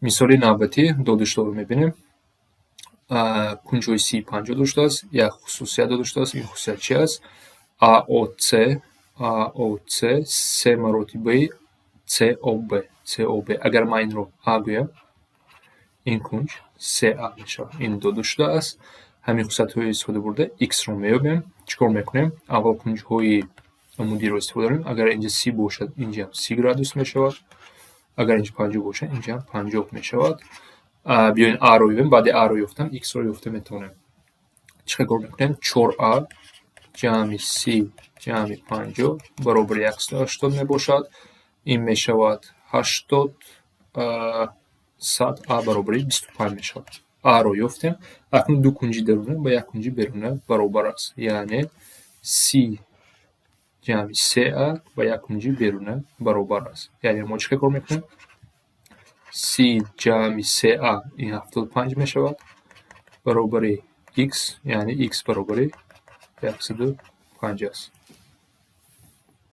Мисоли навбатӣ додашударо мебинем. Кунҷҳои 30, 50 доштааст, як хусусият дода шудааст. Ин хусусият чи аст? АОЦ, АОЦ се маротибаи СОБ, СОБ. Агар ман инро А гӯям, ин кунҷ се А мешавад. Ин дода шудааст. Ҳамин хусусиятҳои истифода бурда х-ро меёбем. Чӣ кор мекунем? Аввал кунҷҳои амудиро истифода мебарем. Агар инҷа 30 бошад, инҷаам 30 градус мешавад. Агар инҷа 50 бошад, инҷаам 50 мешавад. Биёед, А-ро ёбем. Баъди А-ро ёфтан х-ро ёфта метавонем. Чӣ хел кор мекунем? 4 А ҷамъи 30 ҷамъи 50 баробари 180 мебошад. Ин мешавад 80, 100. А баробари 25 мешавад. А-ро ёфтем. Акнун ду кунҷи даруна ба як кунҷи беруна баробар аст. Яъне 30 ҷамъи се А ба як кунҷи беруна баробар аст. Яъне мо чӣ хел кор мекунем? 30 ҷамъи се А ин 75 мешавад, баробари х, яъне х баробари 105 аст.